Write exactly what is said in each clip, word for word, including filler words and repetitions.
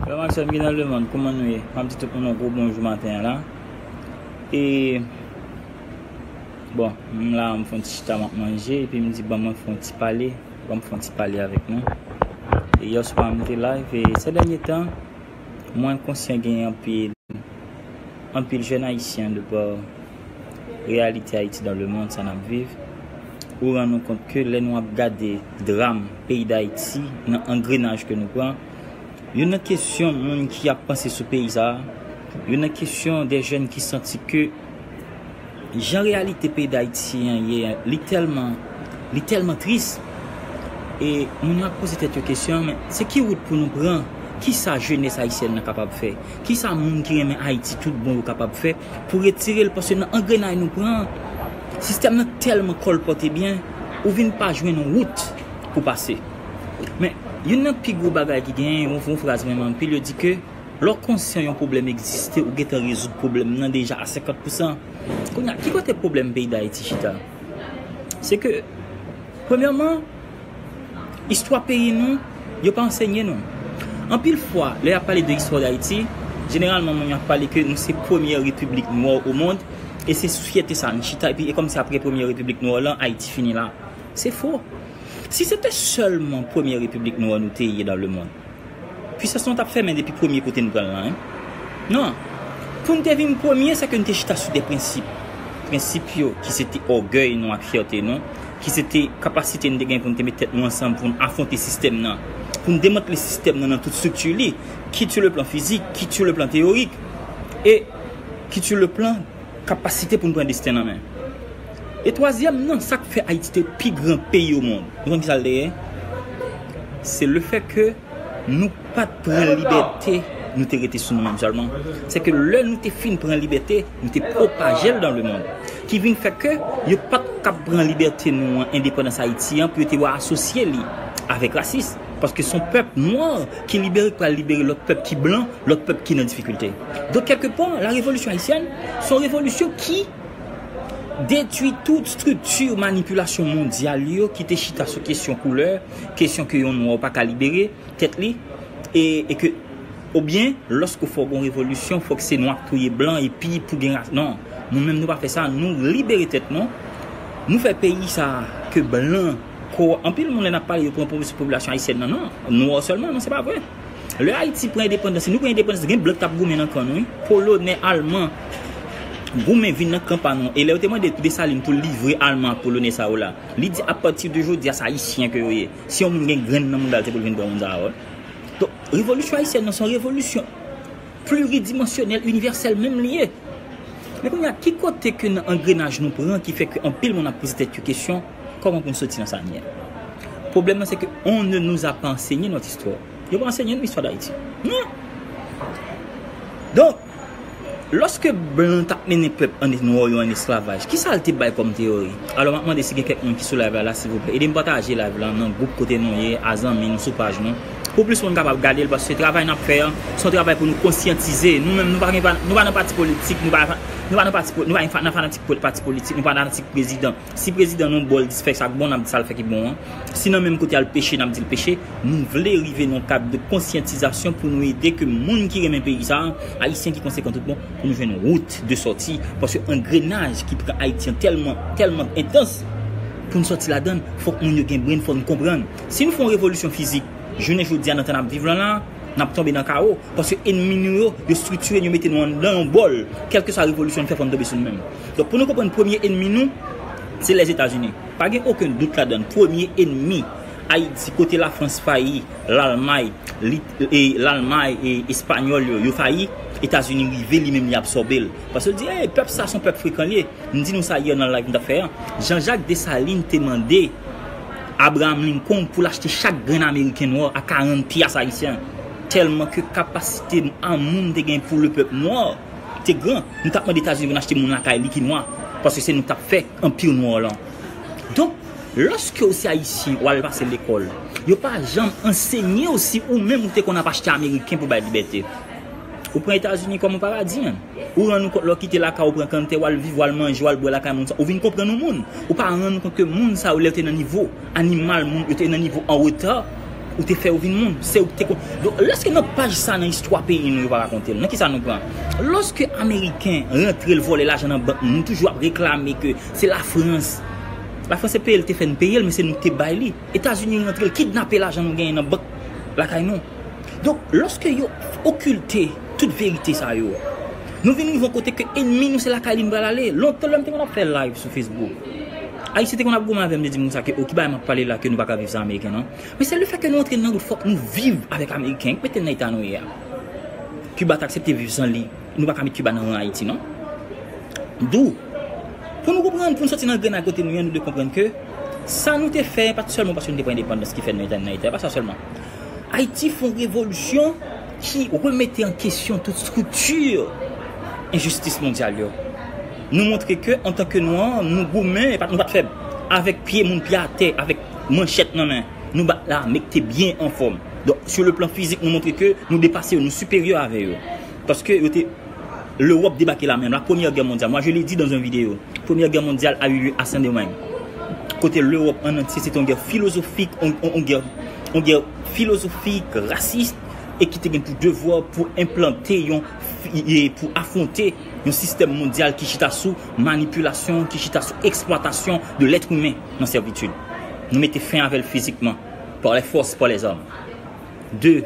Frè m ak sè m ki nan lemonn, kouman nou ye? M ap di tout moun yon gwo bonjou maten an la. E, bon, m la, m fè yon ti chita, m ap manje, epi m di, ban mwen fè yon ti pale, ban m fè yon ti pale avèk nou. E yè swa, m te live, e sè dènye tan, mwen konsyan gen anpil, anpil jèn ayisyen de pa reyalite Ayiti dans le monde, sa n ap viv, ou rann ou kont ke lè nou ap gade dram peyi Dayiti, nan angrenaj ke nou pran, youn nan kesyon moun ki ap panse sou peyi sa a, youn nan kesyon de jèn ki santi ke jan reyalite peyi Dayiti an ye, li tèlman, li tèlman tris. E moun yo ap poze tèt yo kesyon, men se ki wout pou nou pran? Kisa jenès ayisyèn nan kapab fè? Kisa moun ki renmen Ayiti tout bon yo kapab fè pou retire l? Paske nan angrenay nou pran, sistèm nan tèlman kòlpòte byen, ou vin pa jwenn wout pou pase. Men, youn nan pi gwo bagay ki genyen, yon, yon fraz mwen anpil, yo di ke lè w konsyan yon pwoblèm egziste, ou gentan rezoud pwoblèm nan deja a senkant pousan. Kounye a, ki kote pwoblèm peyi Dayiti chita? Se ke, premyèman, istwa peyi nou, yo pa ansenye nou. Anpil fwa, lè y ap pale de istwa Dayiti, jeneralman, moun yo ap pale ke nou se premyè repiblik nwa o mond, e se sou fyète sa a nou chita, epi e kòmsi apre premyè repiblik nwa lan, Ayiti fini la. Se fo. Si se te sèlman premyè repiblik nwa nou te ye dans le monde, pisans nou t ap fèmen depi premye kote nou pran l lan, wi. Non. Pou n te vin premye, se ke n te chita sou de prensip. Prensip yo, ki se te ògèy nou ak fyète nou, ki se te kapasite n te gen pou n te met tèt nou ansanm pou n afwonte sistèm nan, pou n demantle sistèm nan nan tout estrikti li, kit sou le plan fizik, kit sou le plan teyorik, e kit sou le plan kapasite pou n pran desten nan men. E twazyèm nan, sa k fè Ayiti te pi gran peyi o mond, ou konn ki sa l te ye? Se le fè ke nou pa t pran libète, nou te rete sou nou menm sèlman. Se ke lè nou te fin pran libète, nou te pwopaje l dans le monde. Ki vin fè ke yo pa t kab pran libète nou an, endepandans Ayiti an, pou yo te wè asosye li avèk rasis. Paske se yon pèp nwa ki libere, k pral libere lòt pèp ki blan, lòt pèp ki nan difikilte. Donk, kèlkepa, la révolution haïtienne, se yon revolisyon ki detwi tout estrikti manipilasyon mondyal yo ki te chita sou kesyon koulè, kesyon ke yon nwa pa ka libere tèt li, e, e ke, oubyen, lòske fò gon revolisyon, fòk se nwa k touye blan, epi pou gen ras. Non, nou menm nou pa fè sa, nou libere tèt nou, nou fè peyi sa ke blan, ko, anpil moun lè n ap pale, yo pran popilasyon ayisyèn nan, non, nwa sèlman, non, se pa vre. Lè Ayiti pran endepandans, si nou pran endepandans, gen blan k t ap goumen nan kan nou, wi. Polonè, alman, goumen vin nan kan pa nou. E lè yo te mande Desalin pou l livre alman ak polonè sa yo la, li di, à partir de jodi a, se ayisyen ke yo ye. Si yon moun gen grenn nan mouda l, se pou l vin pran moun sa yo. Donk, revolisyon ayisyèn nan, se yon revolisyon pliridimansyonèl, inivèsèl menm li ye. Men kounye a, ki kote ke nan angrenaj nou pran ki fè ke anpil moun ap poze tèt yo kesyon, kòman pou n soti nan sa n ye? Pwoblèm nan, se ke on ne nous a pas enseigné notre histoire. Yo pa ansenye nou istwa Dayiti. Non! Donk, lòske blan t ap mennen pèp an, nwa yo an esklavaj, kisa l te bay kòm teyori? Alò, m ap mande si gen kèk moun ki sou live la, la, silvouplè, ede m pataje live la nan gwoup kote nou ye, a zanmi nou, sou paj nou, pou plis moun kapab gade l, paske travay n ap fè an, se yon travay pou nou konsyantize. Nou menm, nou pa gen, nou pa nan pati politik, nou pa, nou pa nan pati po-, nou pa gen fa-, nan fanatik po-, pati politik, nou pa nan fanatik prezidan. Si prezidan nou bò l di fè sa k bon, n ap di sa l fè ki bon an. Si nan menm kote a l peche, n ap di l peche. Nou vle rive nan yon kad de konsyantizasyon pou nou ede ke moun ki renmen peyi sa a, ayisyen ki konsekan tout bon, pou nou jwenn wout de sòti. Paske angrenaj ki pran Ayiti an tèlman, tèlman entans, pou n sòti ladan l, fòk moun yo gen brenn, fòk nou konprann. Si nou fè yon revolisyon fizik, jounen jodi a, nan tan n ap viv lan la, n ap tonbe nan kawo. Paske enmi nou yo, yo estriktire n, yo mete nou anndan yon bòl. Kèlkeswa revolisyon n fè, fò n tonbe sou nou menm. Donk, pou nou konprann premye enmi nou, se Lèzetazini. Pa gen okenn dout ladan l. Premye enmi Ayiti, kote Lafrans fayi, Lalmay, li, e, Lalmay e Espanyòl yo, yo fayi, Etazini rive, li menm li absòbe l. Paske l di, "Ey, pèp sa se yon pèp frekan li ye." M di nou sa yè nan live m t ap fè an. Jean-Jacques Dessalines te mande Abraham Lincoln pou l achte chak grenn Ameriken nwa a karant pyas ayisyen. Tèlman ke kapasite a moun te gen pou le pèp nwa te gran, nou t ap mande Etazini pou n achte moun lakay li ki nwa, paske se nou k t ap fè anpi nwa lan. Donk, lòske w se ayisyen, w al pase lekòl, yo pa janm ansenye w si ou menm ou te konn ap achte ameriken pou bay libète. Ou pran Etazini kòm yon paradi, menm. Ou rann ou kont lè w kite lakay ou, pran kanntè, w al viv, w al manje, w al bwè lakay moun sa, ou vin konprann yon moun. Ou pa rann ou kont ke moun sa yo, lè yo te nan nivo animal, moun yo te nan nivo an reta, Ou te fè yo vin moun, se ou ki te kon... Donk, lèske nan paj sa nan istwa peyi nou yo pa rakonte l, nan ki sa nou pran? Lòske Ameriken rantre l vòlè lajan nan bank nou, nou toujou ap reklame ke se Lafrans. Lafrans se peye l te fè n peye l, men se nou ki te bay li. Etazini rantre l kidnape lajan nou genyen nan bank lakay nou. Donk, lòske yo okilte tout verite sa yo, nou vin rive yon kote ke enmi nou se lakay li n pral ale. Lontan lè m te konn ap fè live sou Facebook, Ayisyen te konn ap goumen avè m, te di m konsa ke, o, ki bagay m ap pale la, ke nou pa ka viv san Ameriken non. Men se lefètke nou antre nan wout, fòk nou viv avèk Ameriken, ki mete n nan eta nou ye a. Kiba t aksepte viv san li, nou pa ka met Kiba nan ran Ayiti non. Dou, pou nou konprann, pou nou soti nan grenn kote nou ye, nou dwe konprann ke sa nou te fè, pa t sèlman paske nou te pran endepandans ki fè nou eta n nan eta, e pa sa sèlman. Ayiti fè yon revolisyon ki remete an kesyon tout estrikti enjistis mondyal yo. Nou montre ke, antanke nwa, nou goumen, e pa, nou pa t fèb. Avèk pye moun pye atè, avèk manchèt nan men, nou bat lame ki te byen anfòm. Donk, sur le plan fizik, nou montre ke nou depase yo, nou siperyè avè yo. Paske yo te Lewòp debake la menm, la Première Guerre mondiale. Moi, je l'ai dit dans une vidéo. Première Guerre mondiale a eu lieu à Saint-Domingue. Kote Lewòp an antye, se te yon gè filozofik, yon, yon, yon gè, yon gè filozofik, rasis, e ki te gen pou devwa pou enplante yon, fi- e pou afwonte yon sistèm mondyal ki chita sou manipilasyon, ki chita sou eksplwatasyon de lèt imen nan sèvitid. Nou mete fen avè l fizikman, par les forces, par les armes. De,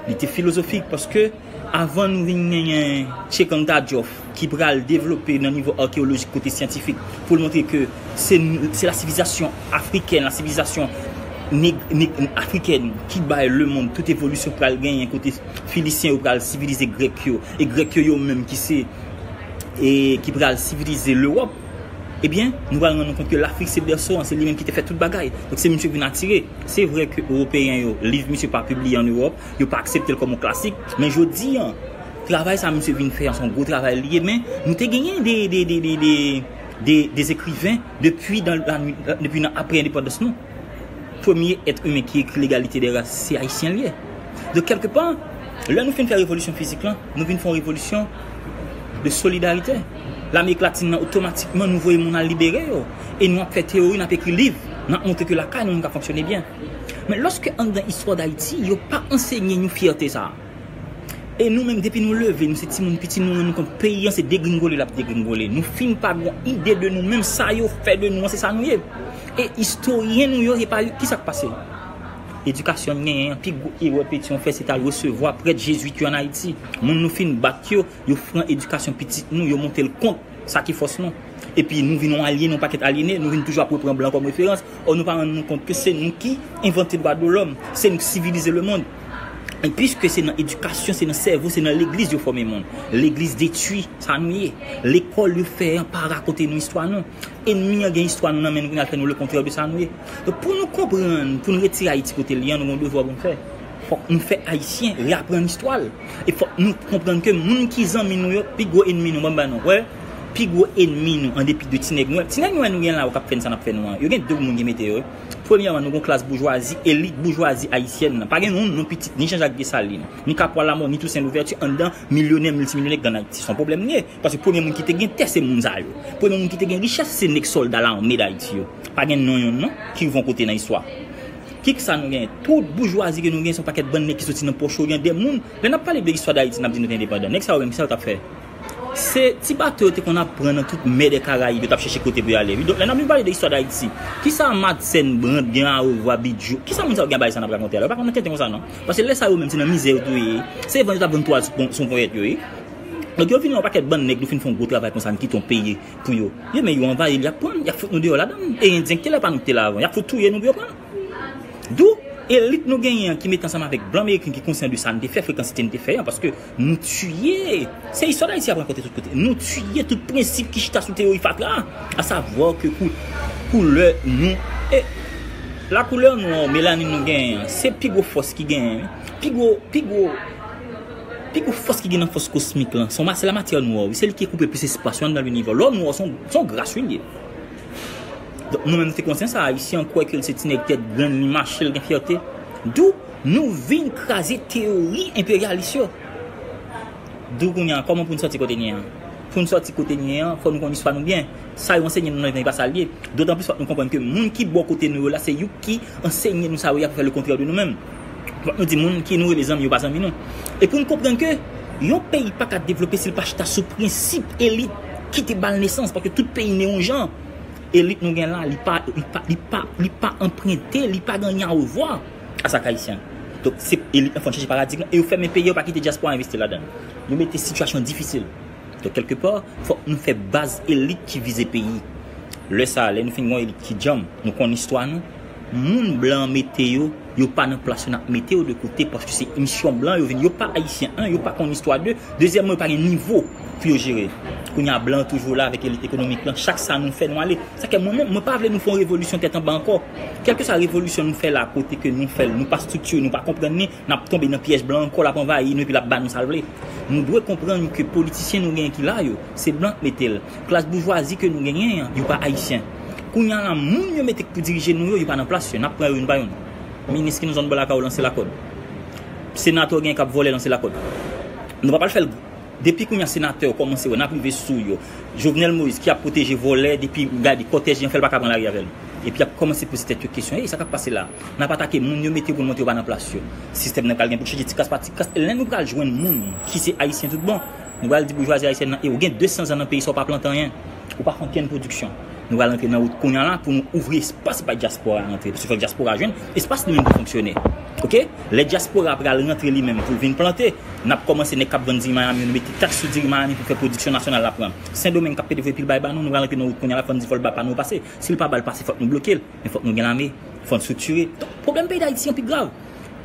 li te filozofik paske avan nou vin genyen Cheikh Anta Diop ki pral devlope nan nivo akeyolojik kote syantifik pou l montre ke se, se la sivilizasyon afrikèn, la sivilizasyon neg, neg, afrikèn ki bay lemonn tout evolisyon pral genyen kote Filisyen yo pral sivilize Grèk yo e Grèk yo yo menm ki se e ki pral sivilize Lewòp, ebyen, nou pral rann nou kont ke Lafrik se bèso an, se li menm ki te fè tout bagay. Donk se misye vin atire. Se vre ke Ewopeyen yo, liv misye pa pibliye ann Ewòp, yo pa aksepte l kòm yon klasik, men jodi an, travay sa misye vin fè an, se yon gwo travay li ye, men nou te genyen de, de, de, de, de, de, de ekriven depi nan, la, depi nan apre endepandans nou. Premye èt imen ki ekri L'égalité des races, se ayisyen l ye. Donk, kèlkepa, lè nou fin fè revolisyon fizik lan, nou vin fè yon revolisyon de solidarite. Lamerik Latin nan, otomatikman, nou voye moun al libere yo. E nou ap fè teyori, n ap ekri liv, n ap montre ke lakay nou, nou ka fonksyone byen. Men lòske anndan istwa Dayiti, yo pa ansenye nou fyète sa a. E nou menm, depi nou leve, nou se timoun piti, nou rann nou kont peyi an se degringole l ap degringole. Nou fin pa gen ide de nou menm, sa yo fè de nou an, se sa nou ye. E istoryen nou yo, se pa yo, ki sa k pase? Edikasyon n genyen an, pi gwo erè Petion fè, se t al resevwa prèt jezwit yo ann Ayiti. Moun nou fin bat yo, yo pran edikasyon pitit nou, yo monte l kont sa ki fòs nou. Epi nou vin yon alyene, yon pakèt alyene, nou vin toujou ap repran blan kòm referans. Ò, nou pa rann nou kont ke se nou ki envante dwa de lòm, se nou ki sivilize lemonn. E piske se nan edikasyon, se nan sèvo, se nan legliz yo fòme moun. Legliz detwi sa nou ye. Lekòl yo fè an pa rakonte nou istwa nou. Enmi an gen istwa nou nan men nou, pou n al fè nou le kontrè de sa nou ye. Donk, pou nou konprann, pou nou retire Ayiti kote l ye an, nou gen yon devwa pou nou fè. Fòk nou fè Ayisyen reaprann istwa l. E fòk nou konprann ke moun ki zanmi nou yo, pi gwo enmi nou, ban m ba nou. Wè, pi gwo enmi nou, an depi de ti nèg nwè. Ti nèg nwè nou gen la yo k ap fè n sa n ap fè nou an. Yo gen de moun ki mete yo. Premyèman, nou gen yon klas boujwazi, elit boujwazi ayisyèn nan. Pa gen yon non pitit, ni Jean Jacques Dessalines, ni Capois Lamort, ni Toussaint Louverture anndan milyonè, miltimilyonè k gen ann Ayiti. Se yon pwoblèm li ye. Paske premye moun ki te gen tè, se moun sa yo. Premye moun ki te gen richès, se nèg sòlda lame Dayiti yo. Pa gen non yonn non ki rive yon kote nan istwa. Kisa nou gen? Tout boujwazi ke nou gen, se yon pakèt bann nèg ki soti nan Pwòch Oryan, de moun. Lè n ap pale de istwa Dayiti, n ap di nou te endepandan. Nèg sa yo menm, kisa yo t ap fè? Se ti bato yo te konn ap pran nan tout mè dè Karayib, yo t ap chèche kote pou y ale. Wi, donk, lè n ap vin pale de istwa Dayiti, kisa Madsen, Brand, gen Arevwa, Bidjou? Kisa moun sa yo gen bay sa n ap rakonte a la? Yo pa konn nan tenten konsa non. Paske lè sa yo menm, se nan mizè yo tou ye. Se vann yo t ap vann twal sou pon-, sou ponyèt yo, wi. Donk, yo vin yon pakèt bann nèg, nou fin fè yon gwo travay konsa, n kite yon peyi pou yo. Yo, men yo anvayi l, y ap pran n, y ap fout nou deyò ladan l. E Endyen ki te la, pa nou ki te la avan. Y ap fout touye nou pou yo pran n. Dou, elit nou genyen an ki mete ansanm avèk blan meriken ki konsyan de sa n te fè, frekansite n te fè an, paske nou tiye. Se istwa Dayiti ap rakonte tout kote. Nou tiye tout prensip ki chita sou teyori fatra a, asavwa ke kou-, koulè nou, e lakoulè nwa, melanin nou genyen an, se pi gwo fòs ki genyen, wi. Pi gwo, pi gwo, pi gwo fòs ki gen nan fòs kosmik lan, se yon ma-, se lamatyè nwa, wi. Se li ki koupe plis espas yo anndan linivè. Lò nwa, se yon, se yon gras, wi, li ye. Donk, nou menm, nou te konsyan sa, Ayisyen an kwè ke l se ti nèg tèt grenn, li mache, l gen fyète. Dou nou vin kraze teyori enperyalis yo. Dou kounye a, kòman pou n sòti kote n ye an? Pou n sòti kote n ye an, fò nou konn istwa nou byen. Sa yo ansenye nou nan letan, e pa sa l ye. Dotanplis, fòk nou konprann ke moun ki bò kote nou yo la, se yo ki ansenye nou sa yo, y ap fè le kontrè de nou menm. Fòk nou di moun ki nou rele zanmi yo pa zanmi nou. E pou n konprann ke yon peyi pa ka devlope si l pa chita sou prensip elit ki te ba l nesans, paske tout peyi ne yon jan. Elit nou gen la, li pa, li pa, li pa, li pa anprente, li pa gen anyen a revwa a sa k ayisyen. Donk, se elit lan fò n chanje paradigm lan, e yo fèmen peyi yo, pa kite dyaspora envesti ladan l. Yo mete sitiyasyon difisil. Donk, kèlkepa, fòk nou fè baz elit ki vize peyi. Lè sa, lè nou fin gen yon elit ki djanm, nou konn istwa nou, moun blan mete yo, yo pa nan plas yo, n ap mete yo de kote, paske se misyon blan yo vin, yo pa ayisyen, en, yo pa konn istwa de, dezyèmman, yo pa gen nivo pou yo jere. Kounye a, blan toujou la avèk elit ekonomik lan, chak sa nou fè, nou ale. Sa fè mwen menm, mwen pa vle nou fè yon revolisyon tèt anba ankò. Kèlkeswa revolisyon nou fè la, kote ke nou fè l, nou pa striktire, nou pa konprann li, n ap tonbe nan pyèj blan ankò, l ap anvayi nou epi l ap ba nou sa l vle. Nou dwe konprann ke politisyen nou genyen ki la yo, se blan k mete l. Klas boujwazi ke nou genyen an, yo pa ayisyen. Kounye a la, moun yo mete pou dirije nou yo, yo pa nan plas yo, n ap pran yo youn pa youn. Minis ki nan zòn bò lakay ou lanse lakòd. Senatè w gen k ap vòlè lanse lakòd. Nou pa pral fè l. Depi kounye a senatè yo kòmanse wè n ap rive sou yo. Jovenel Moïse ki ap pwoteje vòlè depi gade kòtèj li an fè l pa ka pran lari avè l. Epi y ap kòmanse poze tèt yo kesyon, ey, sa k ap pase la? N ap atake moun yo mete pou l montre yo pa nan plas yo. Sistèm nan pral gen pou l chanje ti kras pa ti kras. E lè nou pral jwenn moun ki se ayisyen tout bon, nou pral di boujwazi ayisyèn nan, e ou gen de san zan nan peyi sa ou pa plante anyen. Ou pa fè okenn pwodiksyon. Nou pral antre nan wout kounye a la pou nou ouvri espas bay dyaspora a rantre. Paske fòk dyaspora a jwenn espas li menm pou fonksyone. Oke? Lè dyaspora a pral rantre li menm pou l vin plante, n ap kòmanse nèg k ap vann diri Miami yo, nou mete taks sou diri Miami pou fè pwodiksyon nasyonal la pran. Sendomeng k ap pede voye pil bay ba nou, nou pral rantre nan wout kounye a la, fò n di fò l ba pa nou pase. Si l pa ba l pase, fòk nou bloke l. Men fòk nou gen lame, fò n estriktire. Donk, pwoblèm peyi Dayiti an pi grav.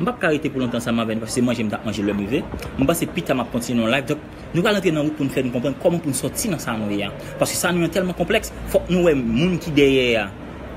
M p ap ka rete pou lontan ansanm avè nou, paske se manje m t ap manje lè m rive. M panse pita m ap kontinye yon live. Donk, nou pral antre nan wout pou n fè nou konprann kòman pou n sòti nan sa nou ye a. Paske sa nou ye an tèlman konplèks, fòk nou wè moun ki dèyè a.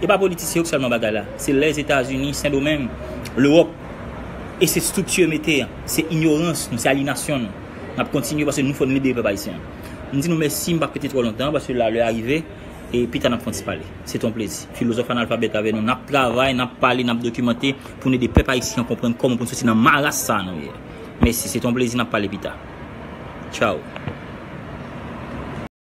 E pa politisyen yo k sèlman bagay la. Se Lèzetazini, Sendomeng, Lewòp. E se estrikti yo mete a. Se inyorans nou, se alyinasyon nou. N ap kontinye paske nou fò n libere pèp ayisyen an. M di nou mèsi, m p ap rete twò lontan, paske la, lè a rive. E pita n ap fè yon ti pale. Se t yon plezi. Filozòf analfabèt avè nou. N ap travay, n ap pale, n ap dokimante pou n ede pèp ayisyen an konprann kòman pou n soti nan maras sa a nou ye. Mèsi, se t yon plezi, n ap pale pita. Tchaw.